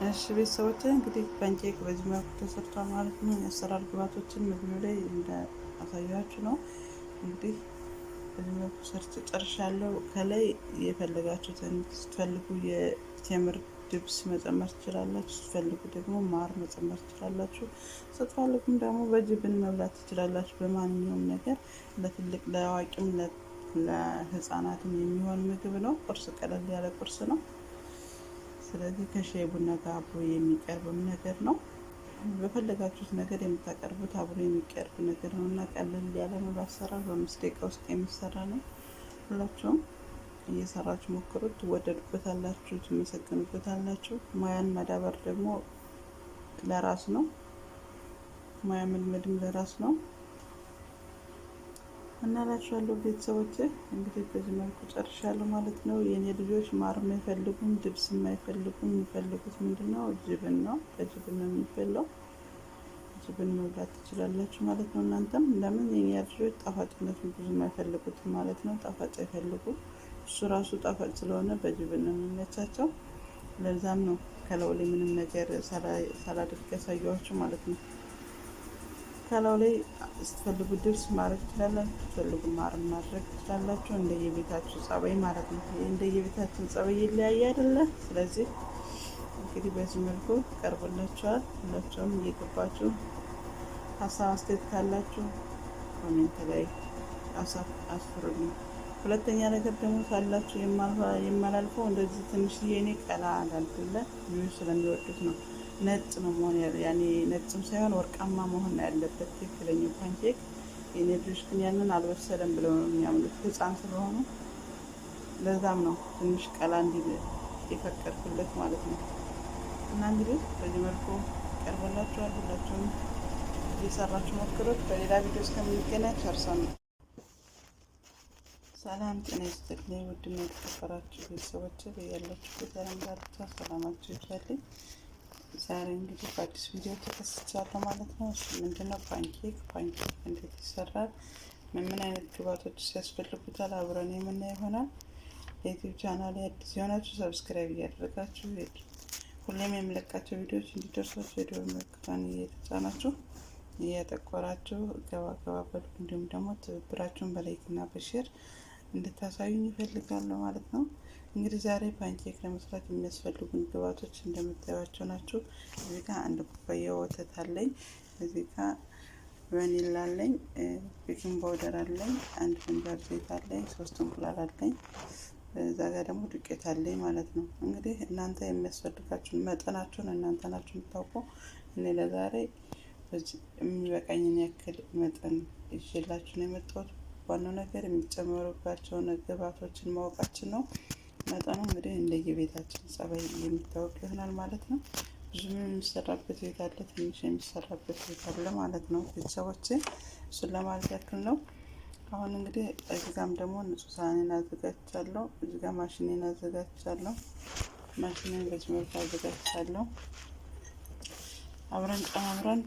እሺ ቤተሰቦች፣ እንግዲህ pancake በዚህ መልኩ ተሰርቷል ማለት ነው። የአሰራር ግብአቶችን ምግብ ላይ እንዳሳያችሁ ነው። እንግዲህ በዚህ መልኩ ሰርቼ ጨርሻለሁ። ከላይ የፈለጋችሁትን፣ ስትፈልጉ የቴምር ድብስ መጨመር ትችላላችሁ። ስትፈልጉ ደግሞ ማር መጨመር ትችላላችሁ። ስትፈልጉም ደግሞ በ جبن መብላት ትችላላችሁ። በማንኛውም ነገር ለትልቅ ለአዋቂም ለህፃናትም የሚሆን ምግብ ነው። ቁርስ፣ ቀለል ያለ ቁርስ ነው። ስለዚህ ከሻይ ቡና ጋር አብሮ የሚቀርብም ነገር ነው። በፈለጋችሁት ነገር የምታቀርቡት አብሮ የሚቀርብ ነገር ነው እና ቀለል ያለ ነው። በአሰራር በ5 ደቂቃ ውስጥ የሚሰራ ነው። ሁላችሁም እየሰራችሁ ሞክሩት። ትወደዱበታላችሁ፣ ትመሰገኑበታላችሁ። ሙያን ማዳበር ደግሞ ለራስ ነው። ሙያ መልመድም ለራስ ነው እና እላችኋለሁ ቤተሰቦቼ። እንግዲህ በዚህ መልኩ ጨርሻለሁ ማለት ነው። የኔ ልጆች ማርም አይፈልጉም፣ ድብስም አይፈልጉም። የሚፈልጉት ምንድን ነው? جبن ነው። በ جبن ነው የሚበላው። جبن መብላት ትችላላችሁ ማለት ነው። እናንተም ለምን የኛ ልጆች ጣፋጭነቱን ብዙም አይፈልጉትም ማለት ነው። ጣፋጭ አይፈልጉም። እሱ ራሱ ጣፋጭ ስለሆነ በ جبن ነው የሚመቻቸው። ለዛም ነው ከላዩ ላይ ምንም ነገር ሳላደርግ ያሳየኋችሁ ማለት ነው። ከላዩ ላይ ስትፈልጉ ድብስ ማድረግ ትችላላችሁ፣ ስትፈልጉ ማር ማድረግ ትችላላችሁ። እንደየቤታችሁ ጸባይ ማለት ነው። እንደየቤታችን ጸባይ ይለያይ አይደለ? ስለዚህ እንግዲህ በዚህ መልኩ ቀርቦላችኋል። ሁላችሁም እየገባችሁ ሀሳብ አስተያየት ካላችሁ comment ላይ አስፍሩልኝ። ሁለተኛ ነገር ደግሞ ሳላችሁ የማላልፈው እንደዚህ ትንሽዬ እኔ ቀላ አላልኩለ ልጆች ስለሚወዱት ነው። ነጭ ነው መሆን፣ ያኔ ነጭም ሳይሆን ወርቃማ መሆን ያለበት ትክክለኛው pancake። የኔ ልጆች ግን ያንን አልበሰለም ብለው ነው የሚያምኑት ህፃን ስለሆኑ፣ ለዛም ነው ትንሽ ቀላ እንዲል የፈቀድኩለት ማለት ነው። እና እንግዲህ በዚህ መልኩ ቀርቦላችኋል። ሁላችሁም እየሰራችሁ ሞክሩት። በሌላ ቪዲዮ እስከምንገናኝ ቸር ሰንብቱ። ሰላም ጤና ይስጥልኝ። ውድና የተከበራችሁ ቤተሰቦች፣ በያላችሁበት የዓለም ዳርቻ ሰላማችሁ ይብዛልኝ። ዛሬ እንግዲህ በአዲስ ቪዲዮ ተከስቻለሁ ማለት ነው። እሱ ምንድነው? Pancake። Pancake እንዴት ይሰራል? ምን ምን አይነት ግብአቶች ያስፈልጉታል? አብረን የምናየው ይሆናል። ለ YouTube channel አዲስ የሆናችሁ subscribe እያደረጋችሁ፣ ሁሌም የምለቃቸው ቪዲዮዎች እንዲደርሷችሁ የደወል ምልክቷን እየተጫናችሁ እያጠቆራችሁ ገባ ገባ በሉ። እንዲሁም ደግሞ ትብብራችሁን በ like እና በ share እንድታሳዩኝ እፈልጋለሁ ማለት ነው። እንግዲህ ዛሬ pancake ለመስራት የሚያስፈልጉን ግብአቶች እንደምታዩቸው ናቸው። እዚህ ጋር አንድ ኩባያ ወተት አለኝ። እዚህ ጋር ቫኒላ አለኝ፣ baking powder አለኝ፣ አንድ ፍንጃል ዘይት አለኝ፣ ሶስት እንቁላል አለኝ። እዛ ጋር ደግሞ ዱቄት አለኝ ማለት ነው። እንግዲህ እናንተ የሚያስፈልጋችሁን መጠናችሁን እናንተ ናችሁ የምታውቁ። እኔ ለዛሬ የሚበቃኝን ያክል መጠን ይዤላችሁ ነው የመጣሁት። ዋናው ነገር የሚጨመሩባቸውን ግብአቶችን ማወቃችን ነው። መጠኑ እንግዲህ እንደየቤታችን ጸባይ የሚታወቅ ይሆናል ማለት ነው። ብዙም የሚሰራበት ቤት አለ፣ ትንሽ የሚሰራበት ቤት አለ ማለት ነው። ቤተሰቦቼ፣ እሱን ለማለት ያክል ነው። አሁን እንግዲህ እዚህ ጋም ደግሞ ንጹህ ሳህኔን አዘጋጅቻለሁ። እዚህ ጋር ማሽኔን አዘጋጅቻለሁ። ማሽኔን በዚህ መልኩ አዘጋጅቻለሁ። አብረን ጨማምረን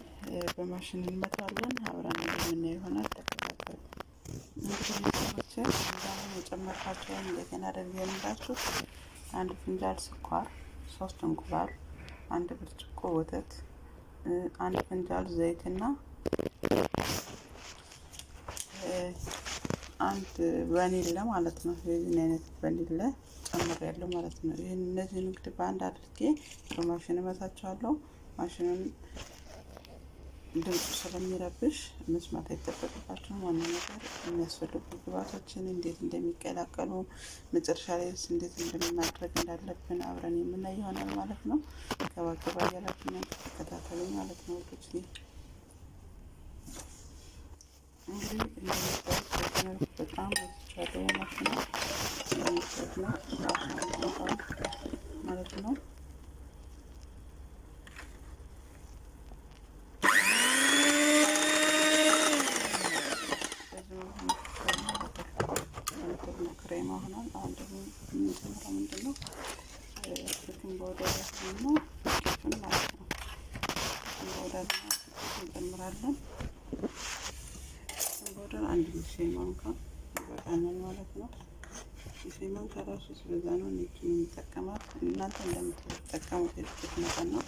በማሽን እንመታለን። አብረን የምናየው ይሆናል። ተከታተሉ። እንግዲህ ቤተሰቦቼ፣ እንዳሁን የጨመርኳቸውን እንደገና ደግሜላችሁ አንድ ፍንጃል ስኳር፣ ሶስት እንቁላል፣ አንድ ብርጭቆ ወተት፣ አንድ ፍንጃል ዘይትና አንድ ቫኒላ ማለት ነው። የዚህን አይነት ቫኒላ ጨምሬያለሁ ማለት ነው። ይህን እነዚህን እንግዲህ በአንድ አድርጌ በማሽን እመታቸዋለሁ። ማሽኑን ድምፁ ስለሚረብሽ መስማት አይጠበቅባቸውም። ዋና ነገር የሚያስፈልጉ ግብአቶችን እንዴት እንደሚቀላቀሉ፣ መጨረሻ ላይ እንዴት እንደምናድረግ እንዳለብን አብረን የምናይ ይሆናል ማለት ነው። ገባ ገባ እያላችሁ ተከታተሉ ማለት ነው ውዶች። እንግዲህ እንደምታዩት በጣም ወጥቻለሁ ማለት ነው ማለት ነው። ክሬማ ሆኗል። አሁን ደግሞ የምንጨምረው ምንድን ነው? Baking powder እና ዱቄቱን ማለት ነው። Baking powder እንጨምራለን። Baking powder አንድ ሻይ ማንኪያ ይበቃናል ማለት ነው። የሻይ ማንኪያ ራሱ ሲበዛ ነው። እኔ የምጠቀማት እናንተ እንደምትጠቀሙት የዱቄት መጠን ነው።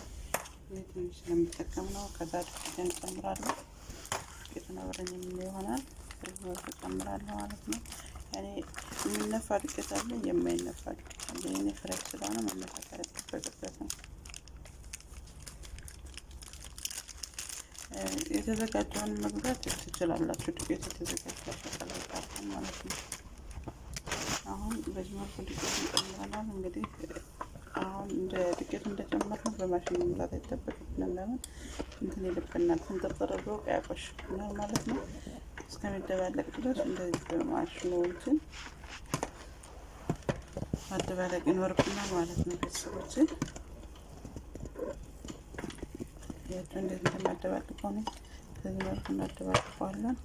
ይህ ትንሽ ስለምጠቀም ነው። ከዛ ዱቄትን እጨምራለሁ። ዱቄቱን አብረን የምናየው ይሆናል። በዚህ መልኩ እጨምራለሁ ማለት ነው። ያኔ የሚነፋ ዱቄት አለ፣ የማይነፋ ዱቄት አለ። የኔ fresh ስለሆነ መነፋት አይጠበቅበትም። የተዘጋጀውን መግዛት ትችላላችሁ። ዱቄቱ የተዘጋጀ ተቀላቅሏል ማለት ነው። አሁን በዚህ መልኩ ዱቄቱን ጨምረናል። እንግዲህ አሁን እንደ ዱቄቱ እንደጨመርነው በማሽን መምታት አይጠበቅብንም። ለምን እንትን ይልብናል፣ ፍንጥርጥር ብሎ ያቆሽብናል ማለት ነው። እስከሚደባለቅ ድረስ እንደዚህ በማሽኑ እንትን ማደባለቅ ይኖርብናል ማለት ነው። ቤተሰቦች ያቸው እንዴት እንደማደባልቀው ነው። በዚህ መልኩ እናደባልቀዋለን።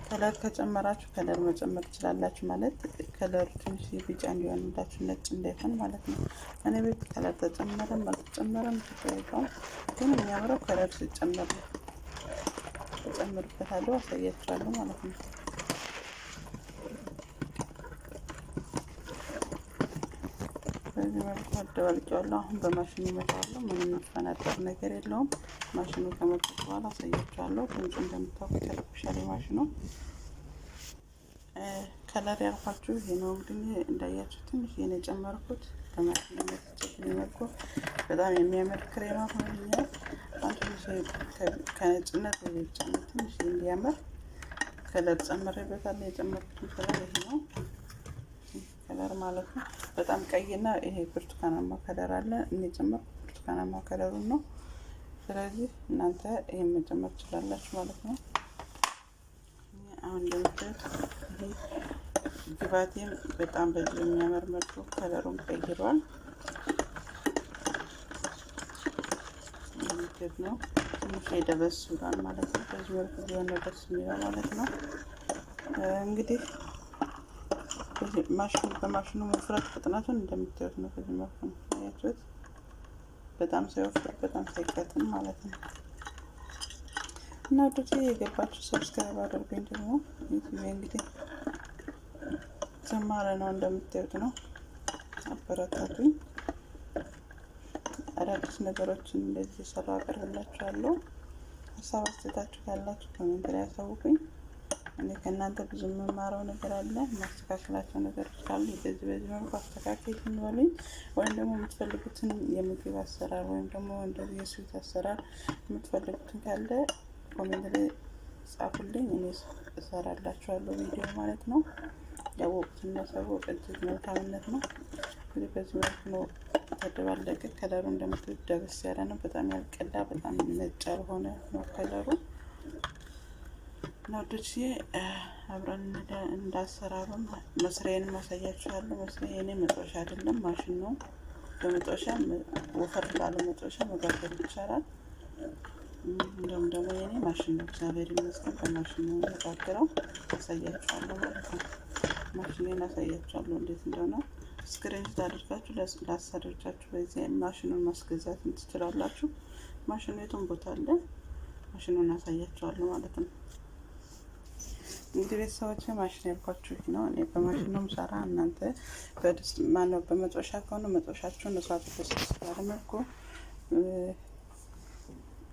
color ከጨመራችሁ color መጨመር ትችላላችሁ። ማለት color ኡ ትንሽ ቢጫ እንዲሆንላችሁ ነጭ እንዳይሆን ማለት ነው። እኔ ቤት color ተጨመረም አልተጨመረም ችግር የለውም፣ ግን የሚያምረው color ሲጨመር ነው። እጨምርበታለሁ፣ አሳያችኋለሁ ማለት ነው። በዚህ መልኩ አደባልቄዋለሁ። አሁን በማሽኑ እመታዋለሁ። ምንም የሚፈናጠር ነገር የለውም። ማሽኑ ከመጣ በኋላ አሳያችኋለሁ። ድምፁ እንደምታውቁት ይረብሻል የማሽኑ color ያልኳችሁ ይሄ ነው። እንግዲህ እንዳያችሁ ትንሽ ይሄን የጨመርኩት በማሽኑ መትቼ መልኩ በጣም የሚያምር ክሬማ ሆኖኛል። አሁን ትንሽ ከነጭነት ወደ ቢጫነት ትንሽ እንዲያምር color ጨምሬበታለሁ። የጨመርኩትን color ይሄ ነው color ማለት ነው። በጣም ቀይና ይሄ ብርቱካናማ color አለ። እኔ የጨመርኩት ብርቱካናማ color ኡን ነው። ስለዚህ እናንተ ይሄን መጨመር ትችላላችሁ ማለት ነው። አሁን እንደምታዩት ይሄ ግባቴም በጣም በዚህ የሚያምር መልኩ color ኡን ቀይሯል። ምግብ ነው ትንሽ የደበስ ብሏል ማለት ነው። በዚህ መልኩ ቢሆን ነው ደስ የሚለው ማለት ነው። እንግዲህ ማሽኑ በማሽኑ ውፍረት ፍጥነቱን እንደምታዩት ነው። በዚህ መልኩ ነው ያያችሁት። በጣም ሳይወፍር በጣም ሳይቀጥን ማለት ነው። እና ወደዚህ የገባችሁ subscribe አድርጉኝ። ደግሞ ዩቲዩብ እንግዲህ ጀማሪ ነው እንደምታዩት ነው። አበረታቱኝ። አዳዲስ ነገሮችን እንደዚህ ሰራ አቀርብላችኋለሁ። ሀሳብ አስተያየታችሁ ካላችሁ comment ላይ አሳውቁኝ። እኔ ከእናንተ ብዙ የምማረው ነገር አለ። የማስተካከላቸው ነገሮች ካሉ በዚህ በዚህ መልኩ አስተካክል እንበሉኝ። ወይም ደግሞ የምትፈልጉትን የምግብ አሰራር ወይም ደግሞ እንደዚህ የ sweet አሰራር የምትፈልጉትን ካለ comment ላይ ጻፉልኝ። እኔ እሰራላችኋለሁ ቪዲዮ ማለት ነው። ያወቁትን ማሳወቅ እጅግ መልካምነት ነው። እንግዲህ በዚህ መልኩ ነው ተደባለቀ። color ኡ እንደምታዩት ደበስ ያለ ነው። በጣም ያልቀላ በጣም ነጭ ያልሆነ ነው color ኡ። እና ውዶችዬ አብረን እንዳሰራሩም መስሪያዬን ማሳያችኋለሁ። መስሪያ የኔ መጥበሻ አይደለም ማሽን ነው። በመጥበሻ ወፈር ባለ መጥበሻ መጋገር ይቻላል። እንደውም ደግሞ የኔ ማሽን ነው፣ እግዚአብሔር ይመስገን በማሽን ነው የምጋግረው። አሳያችኋለሁ ማለት ነው። ማሽኔን አሳያችኋለሁ እንዴት እንደሆነ። screenshot አድርጋችሁ ላሰሪዎቻችሁ በዚህ ማሽኑን ማስገዛት ትችላላችሁ። ማሽኑ የቱም ቦታ አለ። ማሽኑን አሳያችኋለሁ ማለት ነው። እንግዲህ ቤተሰቦች ማሽን ያልኳችሁ ይህ ነው። እኔ በማሽን ነው የምሰራ። እናንተ በድስት ማነው በመጥበሻ ከሆነ መጥበሻችሁን እሳቱ በስስ ባለ መልኩ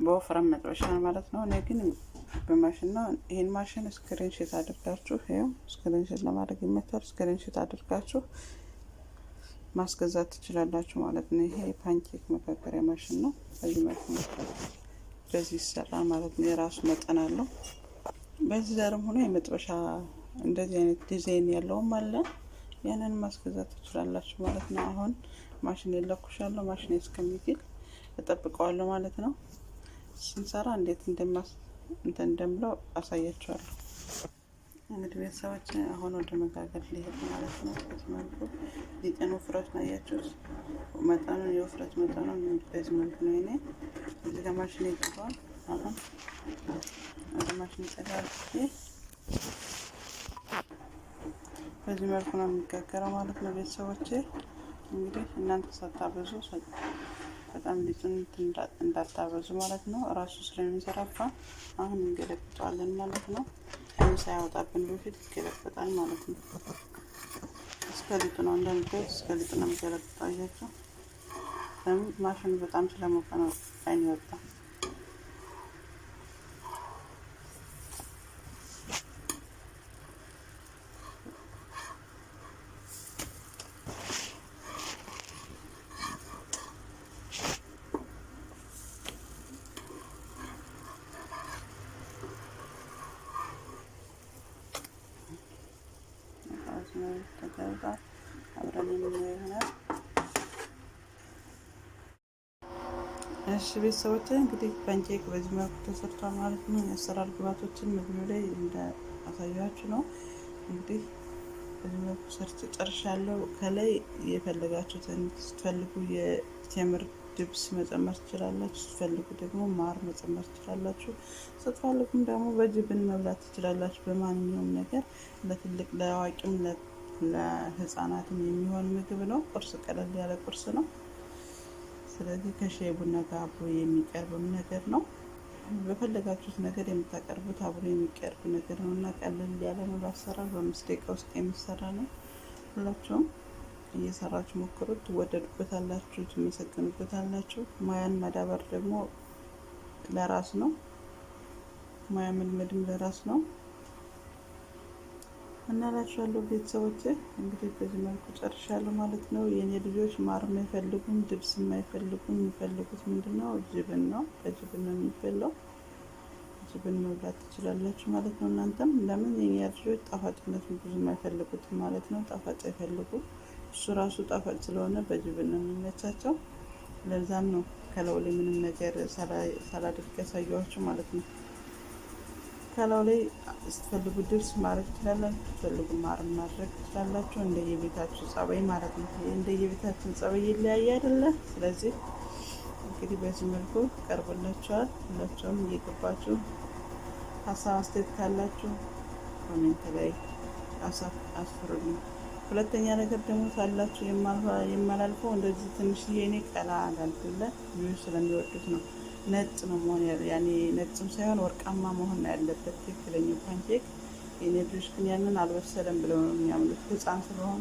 በወፍራም መጥበሻ ማለት ነው። እኔ ግን በማሽን ነው። ይህን ማሽን screenshot አድርጋችሁ ይኸው screenshot ለማድረግ ይመቻል። screenshot አድርጋችሁ ማስገዛት ትችላላችሁ ማለት ነው። ይሄ የ pancake መጋገሪያ ማሽን ነው። በዚህ መልኩ በዚህ ይሰራል ማለት ነው። የራሱ መጠን አለው። በዚህ ዘርም ሆኖ የመጥበሻ እንደዚህ አይነት ዲዛይን ያለውም አለ። ያንን ማስገዛት ትችላላችሁ ማለት ነው። አሁን ማሽን የለኩሻለሁ። ማሽን እስከሚግል እጠብቀዋለሁ ማለት ነው። ስንሰራ እንዴት እንትን እንደምለው አሳያችኋለሁ። እንግዲህ ቤተሰቦች አሁን ወደ መጋገር ሊሄድ ማለት ነው። በዚህ መልኩ ሊጥን ውፍረት ነው ያያችሁት፣ መጠኑን የውፍረት መጠኑን በዚህ መልኩ ነው። እኔ እዚህ ጋር ማሽን ይገባል። አሁን ወደ ማሽን ጠጋ በዚህ መልኩ ነው የሚጋገረው ማለት ነው። ቤተሰቦቼ እንግዲህ እናንተ ሳታበዙ በጣም ሊጡን እንዳታበዙ ማለት ነው። እራሱ ስለሚንሰራፋ አሁን እንገለብጠዋለን ማለት ነው። አይን ሳያወጣብን በፊት ይገለበጣል ማለት ነው። እስከ ሊጡ ነው እንደምታዩት፣ እስከ ሊጡ ነው የሚገለበጠው። አያችሁ፣ ለምን ማሽኑ በጣም ስለሞቀ ነው አይን ይወጣ። ተገልጧል። አብረን የምናየው ይሆናል። እሺ ቤተሰቦች እንግዲህ pancake በዚህ መልኩ ተሰርቷል ማለት ነው። የአሰራር ግብአቶችን መግቢያው ላይ እንደ አሳያችሁ ነው። እንግዲህ በዚህ መልኩ ሰርቼ ጨርሻለሁ። ከላይ የፈለጋችሁትን ስትፈልጉ የቴምር ድብስ መጨመር ትችላላችሁ። ስትፈልጉ ደግሞ ማር መጨመር ትችላላችሁ። ስትፈልጉም ደግሞ በ جبن መብላት ትችላላችሁ። በማንኛውም ነገር ለትልቅ ለአዋቂም ለህፃናትም የሚሆን ምግብ ነው። ቁርስ፣ ቀለል ያለ ቁርስ ነው። ስለዚህ ከሻይ ቡና ጋር አብሮ የሚቀርብም ነገር ነው። በፈለጋችሁት ነገር የምታቀርቡት አብሮ የሚቀርብ ነገር ነው እና ቀለል ያለ ነው ለአሰራር፣ በ5 ደቂቃ ውስጥ የሚሰራ ነው። ሁላችሁም እየሰራችሁ ሞክሩት። ትወደዱበታላችሁ፣ ትመሰገኑበታላችሁ። ሙያን ማዳበር ደግሞ ለራስ ነው። ሙያ መልመድም ለራስ ነው እና እላችኋለሁ ቤተሰቦቼ። እንግዲህ በዚህ መልኩ ጨርሻለሁ ማለት ነው። የእኔ ልጆች ማርም አይፈልጉም፣ ድብስም አይፈልጉም። የሚፈልጉት ምንድን ነው? جبن ነው። በ جبن ነው የሚበላው። جبن መብላት ትችላላችሁ ማለት ነው። እናንተም ለምን የኛ ልጆች ጣፋጭነቱን ብዙም አይፈልጉትም ማለት ነው። ጣፋጭ አይፈልጉም። እሱ ራሱ ጣፋጭ ስለሆነ በ جبن ነው የሚመቻቸው። ለዛም ነው ከላዩ ላይ ምንም ነገር ሳላደርግ ያሳየኋችሁ ማለት ነው። ከላዩ ላይ ስትፈልጉ ድብስ ማድረግ ትችላላችሁ፣ ስትፈልጉ ማር ማድረግ ትችላላችሁ። እንደየቤታችሁ ጸባይ ማለት ነው። እንደየቤታችን ጸባይ ይለያይ አይደለ? ስለዚህ እንግዲህ በዚህ መልኩ ቀርቦላችኋል። ሁላችሁም እየገባችሁ ሀሳብ አስተያየት ካላችሁ comment ላይ አስፍሩልኝ። ሁለተኛ ነገር ደግሞ ሳላችሁ የማላልፈው እንደዚህ ትንሽዬ እኔ ቀላ አላልኩለ ልጆች ስለሚወዱት ነው። ነጭ ነው መሆን፣ ያኔ ነጭም ሳይሆን ወርቃማ መሆን ያለበት ትክክለኛው pancake። የኔ ልጆች ግን ያንን አልበሰለም ብለው ነው የሚያምኑት ሕፃን ስለሆኑ፣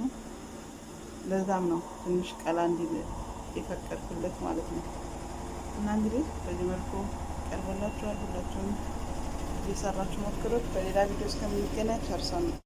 ለዛም ነው ትንሽ ቀላ እንዲል የፈቀድኩለት ማለት ነው። እና እንግዲህ በዚህ መልኩ ቀርቦላችኋል። ሁላችሁም እየሰራችሁ ሞክሩት። በሌላ ቪዲዮ እስከምንገናኝ ቸር ሰንብቱ።